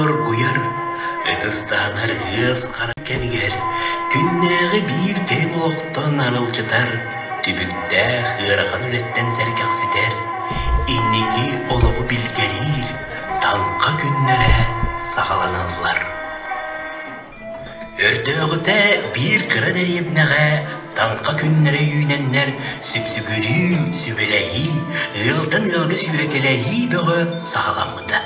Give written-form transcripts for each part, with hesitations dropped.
оргуйар, ытыстанар ыас хара кэмигэр күннээҕи биир кэлим олохтон арылдьытар, түбүктээх ыарахан үлэттэн сэргэхситэр, инники олоҕу билгэлиир таҥха күннэрэ саҕаланаллар. Өрдөөҕүтэ биир кыра дэриэбинэҕэ таҥха күннэрэ үүнэннэр сүпсүгүрүү, сүбэлэһии, ыалтан ыалга сүүрэкэлэһии бөҕө саҕаламмыта.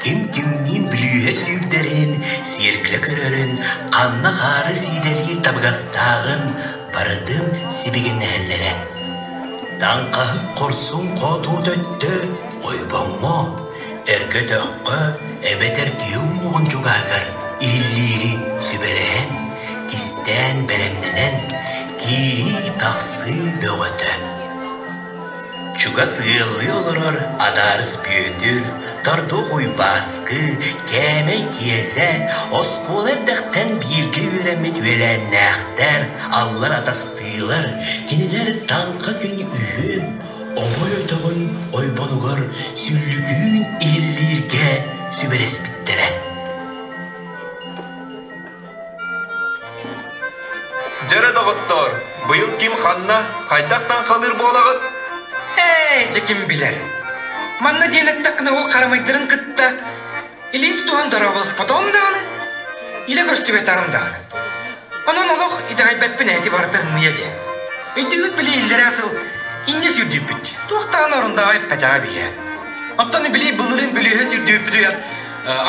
Ким кимниин бүлүүһэ сүүрдэрин, сиэркилэ көрөрүн, ханна хаары сиидэлиир табыгастааҕын барытын сибигинэһэллэрэ. Таҥхаһыт хорсун хоотуут өттө ойбоҥҥо, Эргэ өтөххө эбэтэр киһи уҥуоҕун чугаһыгар иһиллиири сүбэлэһэн, кистээн бэлэмнэнэн, киирии-тахсыы бөҕөтө. Чугас ыаллыы олорор Адаарыс Бүөтүр, Тордуох Уйбааскы, Кээмэй Киэсэ оскуола эрдэхтэн бииргэ үөрэммит үөлээннээхтэр, аллар атастыылар, кинилэр таҥха күн үһүөн Оҥой өтөҕүн ойбонугар сүллүкүүн иһиллииргэ сүбэлэспиттэрэ. Дьэрэ доҕоттоор, быйыл ким ханна, хайдах таҥхалыыр буолаҕыт? Ээ, дьэ ким билэр. Манна диэн эттэххинэ ол харамайдарын кытта Илии тутуһан дорооболоспотоҕум даҕаны, илэ көрсүбэтэҕим даҕаны. Онон олох итэҕэйбэппин эти барыта ыммыйа диэн. Өйдүүгүт били иллэрээ сыл инньэ сүүрдүүппүт. Туох даҕаны орундаҕа эппэтэҕэ биһиэ. Оттон били былырыын бүлүүһэ сүүрдүүппүтүгэр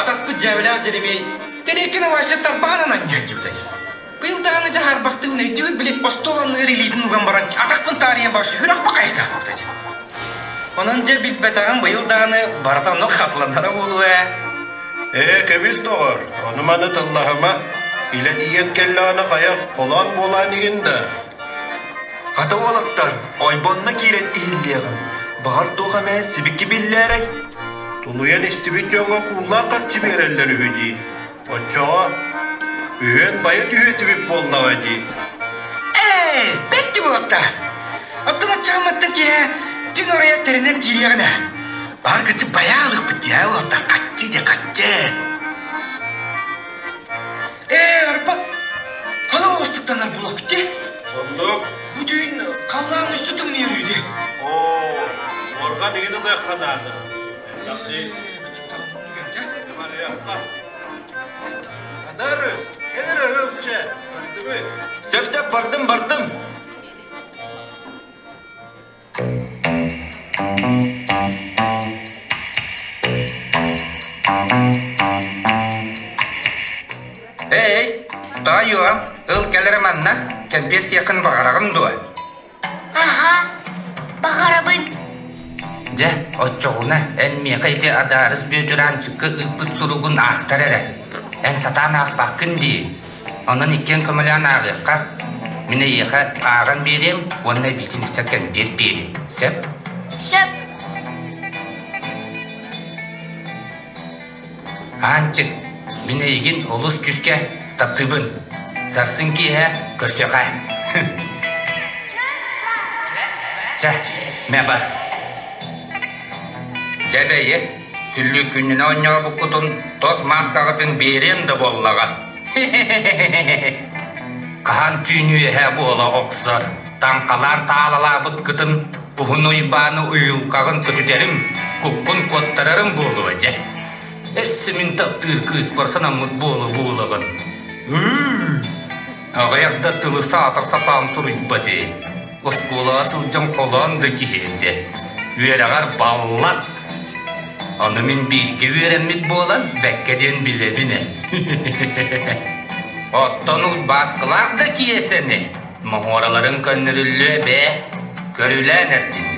атаспыт дьээбэлээх Дьэримиэй Тэриэккин Вася тарбаҕынан анньааччыбыта дии. Быйыл даҕаны дьэ хаарбахтыыбын өйдүүгүт били остуол анныгар илиитин уган баран атахпын таарыйан башы үрэх бакайытаасыбыта дии. Онон дьэ билбэтэҕим быйыл даҕаны барыта оннук хатыланара буолуо ээ. Ээ, кэбис доҕор, ону-маны тыллаһыма. Илэ тиийэн кэллэҕинэ хайа, холоон буолаан игин да. Хата уолаттар, ойбонно киирэн иһиллиэҕин. Баҕар туох эмэ сибики биллээрэй? Тулуйан истибит дьоҥҥо кууллаах харчы биэрэллэр үһү дии. Оччоҕо үһүөн байа түһүө буоллаҕа дии. Ээ, бэрт буолта. Оттон оччоҕоммуттан киэһэ түн оройо тэринэн киириэҕин ээ. Баар кычы байаалыкпыт дии уолта хаччы дии хаччы. Ээ, арба, хала оҕустуктанар буолуохпут дии. Оннук. Бу түүн халлаан өссө тымныйар үһү дии. Оо, суорҕан игин ылыахха наада. Элбэхтии. Адары, кэл эрэ ылча, бардыбыт. Сөп-сөп бардым, бардым. Эй, тоойуом, ыл кэлэрэ манна, кэмпиэт сиэххин баҕараҕын дуо? Аһа, баҕарабын. Дьэ, оччоҕуна эн миэхэ ити Адаарыс Бүөтүр Аанчыкка ыыппыт суругун аахтар эрэ. Эн сатаан аахпаккын дии. Онон иккиэн көмөлөөн ааҕыахха. Мин эйиэхэ ааҕан биэриэм уонна эбиитин өссө кэмпиэт биэриэм. Сөп? Сөп. Аанчык, мин эйигин олус күүскэ таптыыбын. Сарсын киэһэ көрсүөххэ. Чэ, мэ бар. Дьэ бэйи, сүллүүкүннүнэ оонньообуккутун тос мааскаҕытын биэриэм да буоллаҕа. Хаһан түүн үөһэ буола охсор, таҥхалаан таалалаабыккытын Уһун Уйбааны уйулҕаҕын көтүтэрим, куккун куоттарарым буолуо дьэ. Өссө мин таптыыр кыыспар санаммыт буола буолаҕын. Аҕыйах да тылы саатар сатаан суруйбат ээ. Оскуолаҕа сылдьан холоон да киһи этэ. Үөрэҕэр баллас. Аны мин бииргэ үөрэммит буолан бэккэ диэн билэбин ээ. Оттон Уйбааскылаах да Киэсэни Моһуораларын көннөрүллүө бээ, көрүлээн эртиннэ.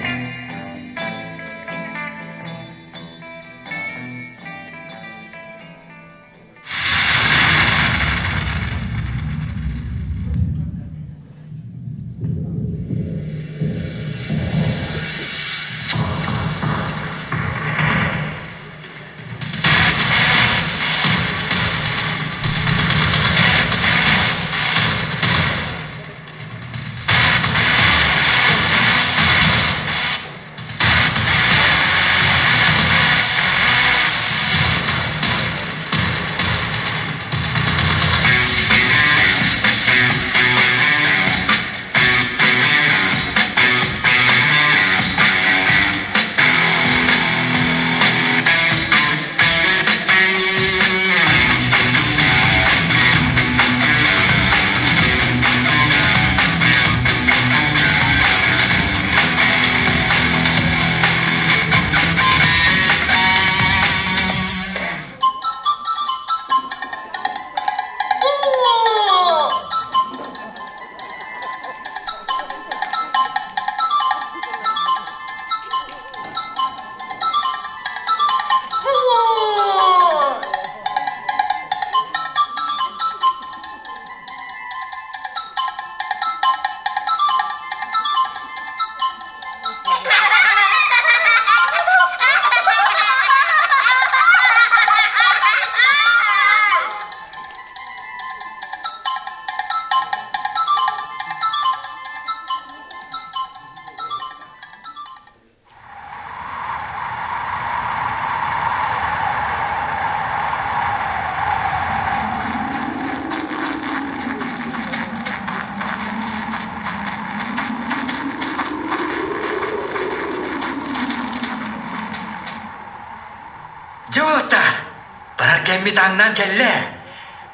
Барар кэммит ааҥнаан кэллэ.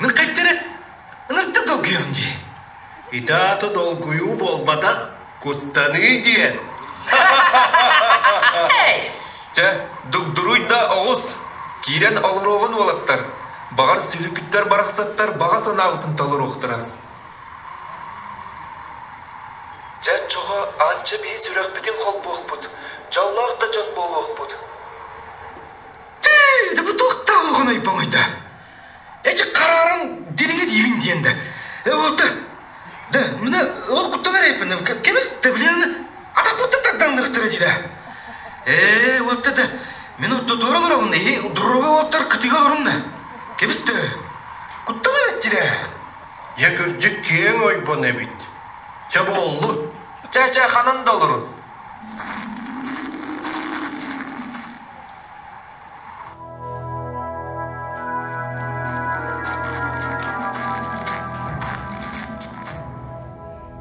Мин хайдары ынырдык долгуйуом дии. Ити аата долгуйуу буолбатах, куттаныы диэн. Чэ, дугдуруй да оҕус! Киирэн олоруоҕун уолаттар, баҕар сүлүкүттэр барахсаттар баҕа санаабытын толоруохтара. Дьэ оччоҕо анча биһи сүрэхпитин холбуохпут, дьоллоох да дьон буолуохпут. Тыы, да бу туохтаах улахан ойбоҥойда? Эчи харааран дириҥэ диибин диэн да. Э, вот да, мына ол куттанар эппин, кемис да блин, атахпытта тарданныхтара дии да. Ээ, вот да, мин оттотуор олоробун, эһи дробы уоттар кытыга олорум да. Кемис да, куттана бэттирэ. Дьэ кырдьык киэҥ ойбон эбит. Чэ буоллун. Чэ-чэ ханан да олорун.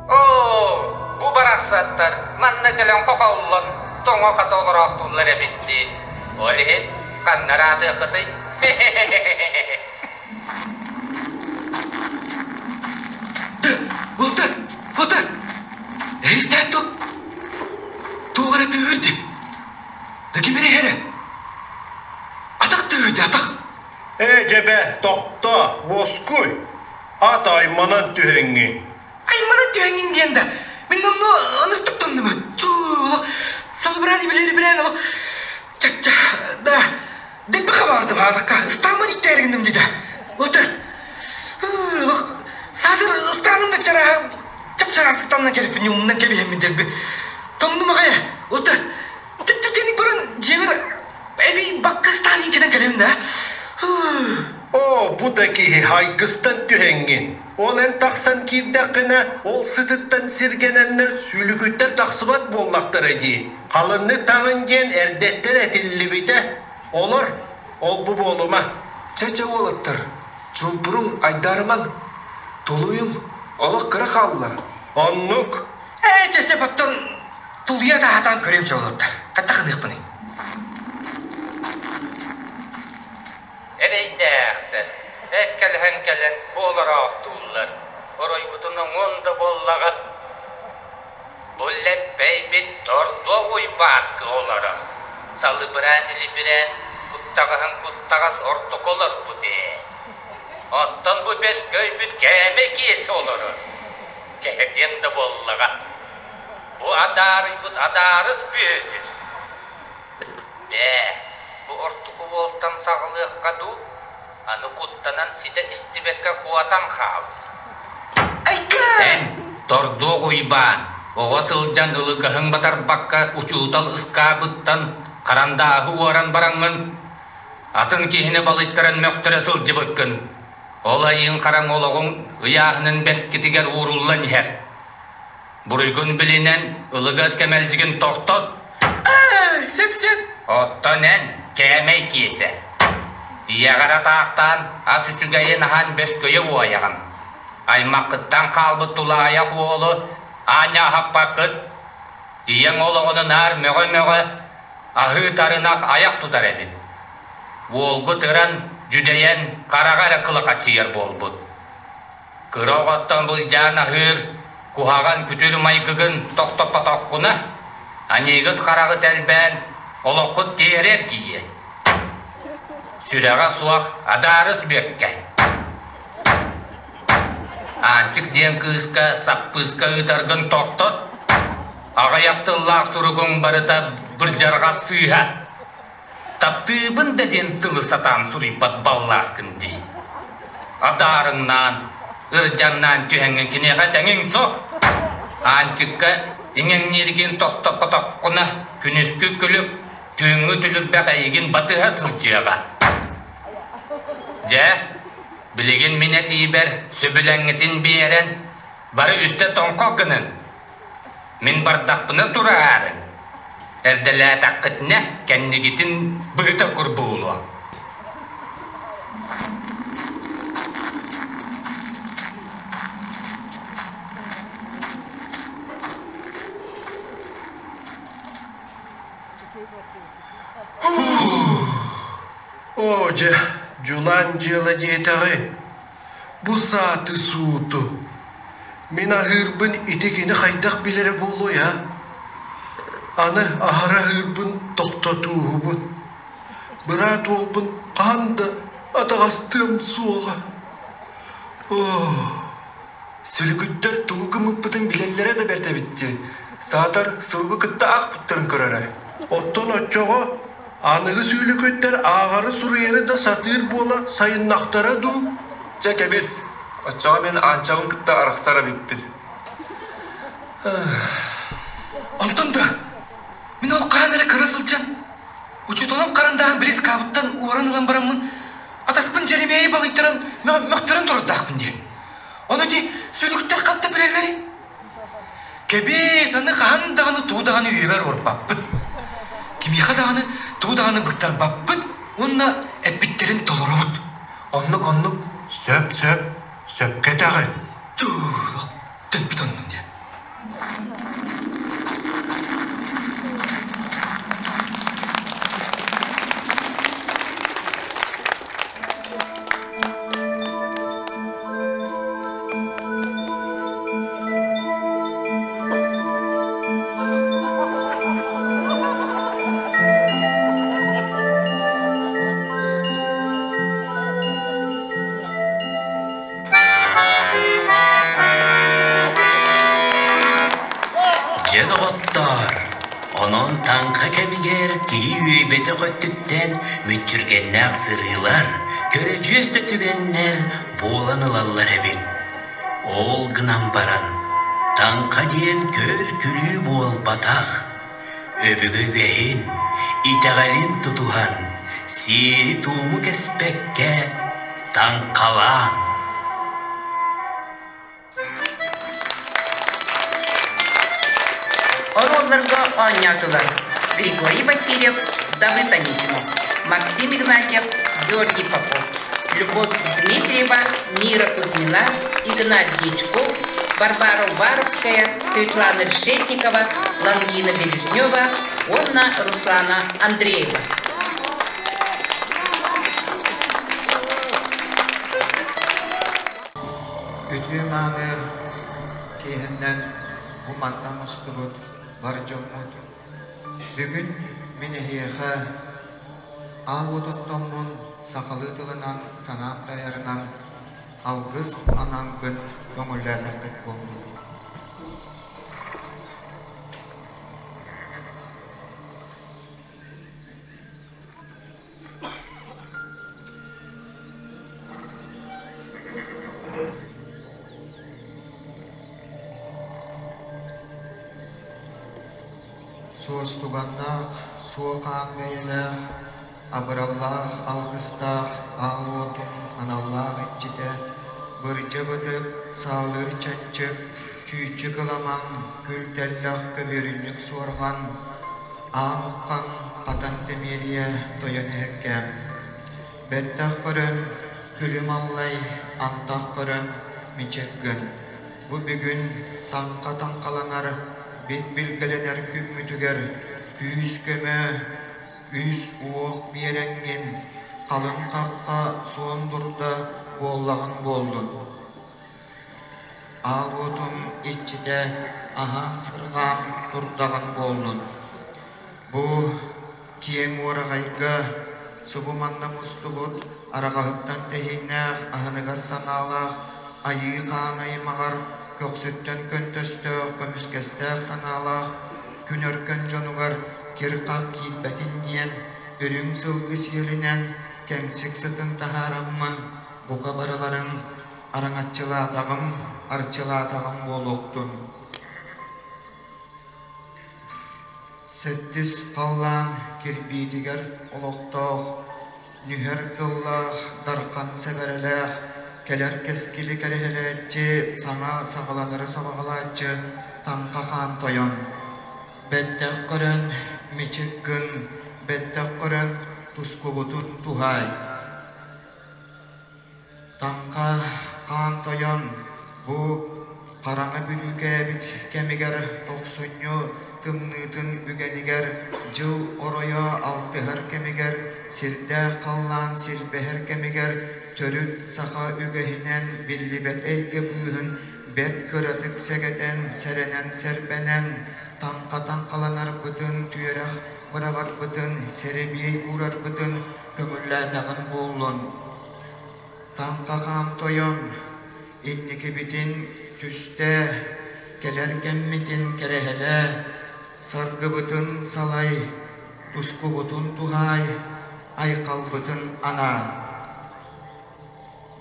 Оо, бу барахсаттар манна кэлэн хохоллон, тоҥо-хата олороохтууллар эбит дии. Ол иһин ханна ыраатыаххытый? Уолтар, уолтар! Эһистээн тыл! Туох эрэ тыыһыр дии. Да ким эрэ иһэрэ? Атах тыыһыр дии, атах! Ээ, дьэбэ, тохто, уоскуй. Ат айманан түһэҥҥин. Айманан түһэҥҥин диэн да, мин номнуо ыныртык тоннум. Чуу, салбыраан ибилэри билээн олох чачча да дэлби хабаардым аатахха ыстааммын иттээригинным дида. Отыр саатар ыстааным да чарааһа чап-чараастык таннан кэлиппин умнан кэбиһэммин дэлби тоҥнум аҕай отыр Түптүккэник баран дьиэбэр эбии бакка ыстаан иҥкэнэн кэлэбин да. Оо, бу да киһи хайгыстан түһэҥҥин. Ол эн тахсан киирдэххинэ, ол сытыттан сиргэнэннэр сүлүкүттэр тахсыбат буоллахтара дии. Халынны таҥын диэн эрдэттэн этиллибитэ. Олор, ол-бу буолума. Чэ-чэ уолаттар, чуумпуруҥ, айдаарымаҥ, тулуйуҥ, олох кыра хаалла. Оннук. Ээ, чэ, сөп, оттон тулуйа таһатаан көрүөм чэ уолаттар. Хатта хыныахпыный? Эрэйдээхтэр, эккэлэһэн кэлэн буолараахтууллар, оройгутун оҥуон да буоллаҕа. Бу лэппэйбит тордуох уйбааскы олорор, салыбыраан-илибирээн куттаҕаһын куттаҕас ортоку олорбут ээ. Оттон бу бөскөйбүт кээмэ киэсэ олорор, кэһэтиэн да буоллаҕа. Бу адаарыйбыт адаарыс Бүөтүр. Бээ, бу ортоку уолтан саҕалыахха дуу, аны куттанан ситэ истибэккэ куотан хаалыы. Айка! Эн, тордуох Уйбаан, оҕо сылдьан ылыгаһыҥ батарбакка учуутал ыскаабыттан харандааһы уоран бараҥҥын, атын киһини балыйтаран мөхтөрө сылдьыбыккын. Ол айыыҥ хараҥ олоҕуҥ ыйааһынын бэскитигэр ууруллан иһэр. Буруйгун билинэн, ылыгас кэмэлдьигин тохтот. Сөп-сөп. Оттон эн, кээмэй киэсэ. Ийэҕэр атаахтаан, ас үчүгэйин аһан бөскөйө уойаҕын. Аймаххыттан хаалбыт тулаайах уолу аанньа аһаппаккыт. Ийэҥ олоҕун наар мөҕө-мөҕө, аһыы тарынах айах тутар эбит. Уолгут ыран, дьүдэйэн, хараҕа эрэ кылахачыйар буолбут. Кыра оҕоттон былдьаан аһыыр, куһаҕан күтүр майгыгын тохтоппотоххуна, аньыыгыт хараҕыт элбээн, олоххут тиэрэ эргийиэ. Сүрэҕэ суох адаарыс бүөккэ. Аанчык диэн кыыска саппыыска ыытаргын тохтот, аҕыйах тыллаах суругуҥ барыта бырдьарҕас сыыһа. Таптыыбын да диэн тылы сатаан суруйбат баллааскын дии. Адаарыҥнаан, ырдьаҥнаан түһэҥҥин киниэхэ тэҥиҥ суох. Аанчыкка иҥэҥнииргин тохтоппотоххуна, күнүскү күлүк, түүҥҥү түлүрбэх эйигин батыһа сылдьыаҕа. Дьэ, билигин мин этиибэр сөбүлэҥҥитин биэрэн, бары үстэ тоҥхох гыныҥ. Мин бардахпына тураарын, эрдэлээтэххитинэ кэннигитин быһыта курбуулуо. Оо, дьэ, Дьулаан дьыала диэтэҕиҥ, бу сааты сууту. Мин аһыырбын ити кини хайдах билэрэ буолуой а? Аны аһара аһыырбын тохтотууһубун. Быраат уолбун хаһан да атаҕастыам суоҕа. Оо Сүлүкүттэр тугу гыммыппытын билэллэрэ да бэрт эбит дии. Саатар суругу кытта аахпыттарын көрөрө. Оттон оччоҕо аныгы сүүлүкүттэр ааҕары-суруйары да сатыыр буола сайыннахтара дуу? Чэ кэбис, оччоҕо мин Аанчабын кытта арахсар эбиппин. Онтон да мин ол хаан эрэ кыра сылдьан учууталым харандааһын били ыскаабыттан уоран ылан бараммын атаспын Дьэримиэйи балыйтаран мөхтөрөн турардаахпын диэн. Ону ити сүлүктэр хатта билэллэрий? Кэбиис, аны хаһан даҕаны тугу даҕаны үйэбэр уорбаппыт. Кимиэхэ даҕаны тугу даҕаны быктарбаппыт уонна эппиттэрин толоробут. Оннук-оннук. Сөп-сөп, сөпкө этэҕин. Туох, төлпүт оннун диэн. Дьэ доҕоттоор, онон таҥха кэмигэр киһи үөйбэтэх өттүттэн мүччүргэннээх сырыылар, көрүдьүөс да түгэннэр буолан ылаллар эбит. Ол гынан баран, таҥха диэн көр-күлүү буолбатах. Өбүгэ үгэһин, итэҕэлин тутуһан, сиэри-туому кэспэккэ таҥхалаан. Оруолларга оонньоотулар Григорий Васильев, Давыд Анисимов, Максим Игнатьев, Георгий Попов, Любовь Дмитриева, Мира Кузьмина, Игнат Дьячков, Варвара Уваровская, Светлана Решетникова, Лангина Бережнева уонна Руслана Андреева. Үтүө мааны киэһэннэн бу манна мустубут бар дьоммут. Бүгүн мин эһиэхэ аал уот оттоммун сахалыы тылынан санаам тайарынан алгыс анаан көҥүллээтэрбит буоллун. Суостуганнаах, суо-хаан бэйэлээх, абыраллаах алгыстаах аал уотун аналлаах иччитэ, бырдьа бытык, саалыыр чанчык, чүүччү кыламан, күл тэллэх көбүөрүнньүк суорҕан, Аан уххан хатан тэмиэрийэ тойон иһэккээм. Бэттэх көрөн, күлүм аллай, антах көрөн мичик гын. Бу бүгүн таҥха таҥхаланар, бит билгэлэнэр күммүтүгэр күүс-көмө, күүс-уох биэрэҥҥин, халыҥ хахха суон дурда буоллаҕын буоллун. Аал уотум иччитэ аһаан-сырҕаан турдаҕын буоллун. Бу киэҥ уораҕайга субу манна мустубут араҕаһыттан тэһииннээх аһыныгас санаалаах айыы хаан аймаҕар көхсүттэн көнтөстөөх көмүскэстээх санаалаах күн өркөн дьонугар кир-хах киирбэтин диэн үрүҥ сылгы сиэлинэн кэмсик сытын таһаараммын бука барыларын Араҥаччылаатаҕым, арчылаатаҕым буолуохтун. Сэттис халлаан кирбиитигэр олохтоох, нүһэр тыллаах, дархан сэбэрэлээх, кэлэр кэскили кэрэһэлээччи, саҥа саҕаланары сабаҕалааччы Таҥха Хаан Тойон. Бэттэх көрөн, мичик гын, бэттэх көрөн, тускубутун туһаай. Таҥха хаан тойон бу хараҥа бүрүүкээбит кэмигэр тохсунньу тымныытын үгэнигэр, дьыл оройо алтыһар кэмигэр, сирдээх халлаан силбэһэр кэмигэр төрүт саха үгэһинэн биллибэт эйгэ быыһын бэрт кыратык сэгэтэн, сэрэнэн-сэрбэнэн, таҥха таҥхаланарбытын, түөрэх быраҕарбытын, сэрэбиэй уурарбытын көҥүллээтэҕин буоллун. Таҥха хаан тойон, инникибитин түстээ, кэлэр кэммитин кэрэһэлээ, саргыбытын салай, тускубутун туһаай, айхалбытын анаа.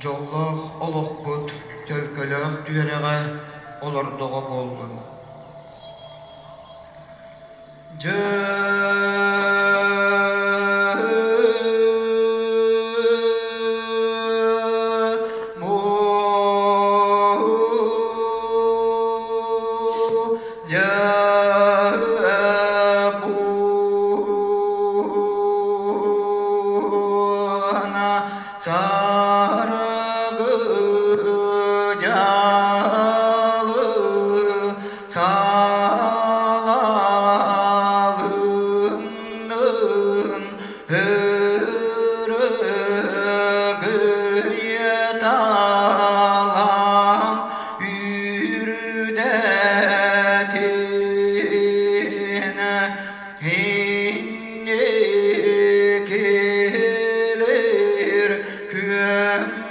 Дьоллоох олохпут төлкөлөөх түөрэҕэ олордоҕо буоллун. Саалалыннын өрөгөйө талан үрдэтин инникилэр күөн.